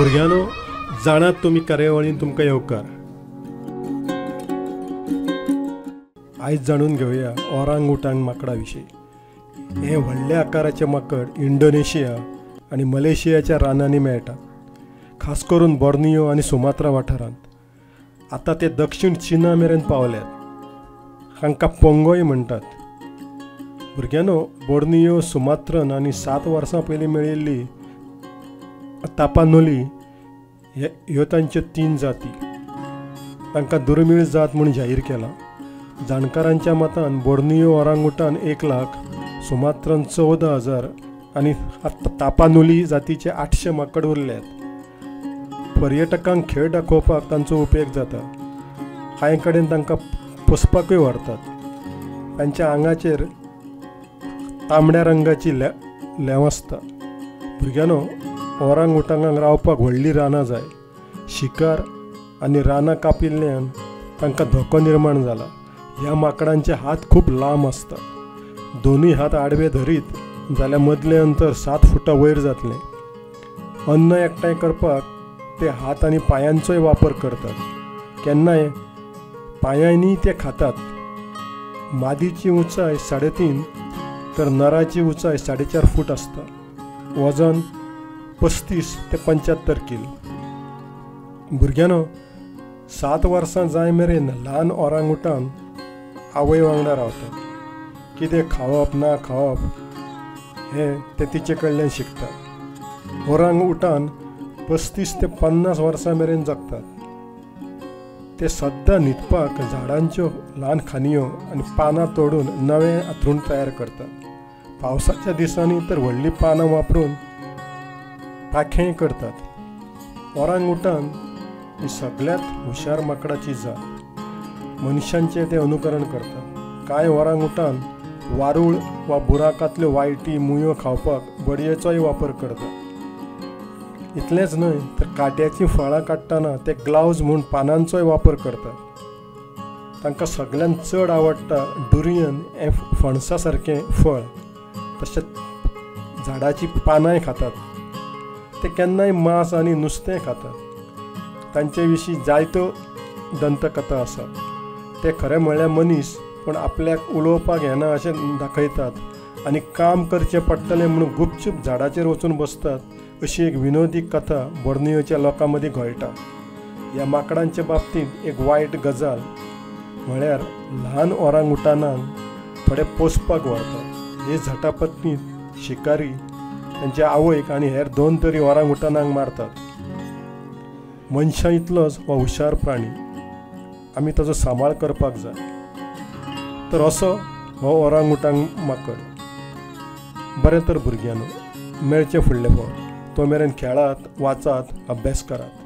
भुरग्यांनो, जाणात तुमी कार्यावळीन तुमकां येवकार. आयज जाणून घेवया ओरांग उटांग माकडा विशीं. हे व्हडल्या आकाराचे माकड इंडोनेशिया आनी मलेशियाच्या रानांनी मेळटात, खास करून बोर्नियो आनी सुमात्रा वाठारांत. आतां ते दक्षिण चीना मेरेन पावल्यात. हांकां पोंगोय म्हणटात. भुरग्यांनो, बोर्नियो, सुमात्रन आनी 7 वर्सां पयलीं मेळिल्ली तापानोली ह्यो तांच्यो 3 जाती. तांकां दुर्मीळ जात म्हूण जाहीर केलां. जाणकारांच्या मतान बोर्नियो ओरांगुटान 1 लाख, सुमात्रन 14,000 आनी तापानोली जातीचे 800 माकड उरल्यात. पर्यटकांक खेळ दाखोवपाक तांचो उपेग जाता. कांय कडेन तांकां पोसपाकूय व्हरतात. तांच्या आंगाचेर तांबड्या रंगाची लेंव आसता. भुरग्यांनो, ओरांग उटांगांक रावपाक व्हडलीं रानां जाय. शिकार आनी रानां कापिल्ल्यान तांकां धोको निर्माण जाला. ह्या माकडांचे हात खूब लांब आसतात. दोनूय हात आडवे धरीत जाल्यार मदलें अंतर 7 फुटां वयर जातलें. अन्न एकठांय करपाक ते हात आनी पांयांचोय वापर करतात. केन्नाय पांयांनी ते खातात. मादीची उंचाय 3.5 तर नराची उंचाय 4.5 फूट आसता. वजन 35 ते 75 किल. भुरग्यांनो, 7 वर्सां जाय मेरेन ल्हान ओरांगुटान आवय वांगडा रावतात. कितें खावप ना खावप हें ते तिचे कडल्यान शिकतात. ओरांग उटान 35 ते 50 वर्सां मेरेन जगतात. ते सद्दां न्हिदपाक झाडांच्यो ल्हान खांदयो आनी पानां तोडून नवें हांतरूण तयार करतात. पावसाच्या दिसांनी तर व्हडलीं पानां वापरून पाखेंय करतात. ओरांग उटान ही सगळ्यांत हुशार माकडाची जात. मनशांचें ते अनुकरण करतात. कांय ओरांग उटान वारूळ वा बुराकांतल्यो वायटी मुयो खावपाक बडयेचोय वापर करतात. इतलेंच न्हय तर कांट्याचीं फळां काडटना ते ग्लावज म्हूण पानांचोय वापर करतात. तांकां सगळ्यांत चड आवडटा डुरियन हें फणसा सारकें फळ. तशेंच झाडाचीं पानांय खातात. ते केन्नाय मांस आनी नुस्तें खातात. तांचे विशीं जायत्यो दंतकथा आसात. ते खरें म्हळ्यार मनीस, पूण आपल्याक उलोवपाक येना अशें दाखयतात आनी काम करचें पडटलें म्हणून गुपचूप झाडाचेर वचून बसतात अशी एक विनोदी कथा बोर्नियोच्या लोकां मदीं घोळटा. ह्या माकडांचे बाबतींत एक वायट गजाल म्हळ्यार ल्हान ओरांग उटानांक थोडे पोसपाक व्हरतात. हे झटापत्नीत शिकारी तांच्या आवयक आनी हेर 2 तरी ओरांग उटानांक मारतात. मनशां इतलोच हो हुशार प्राणी. आमी ताचो सांबाळ करपाक जाय. तर असो हो ओरांग उटांग माकड. बरें तर भुरग्यांनो, मेळचें फुडले फावट. तो मेरेन खेळात, वाचात, अभ्यास करात.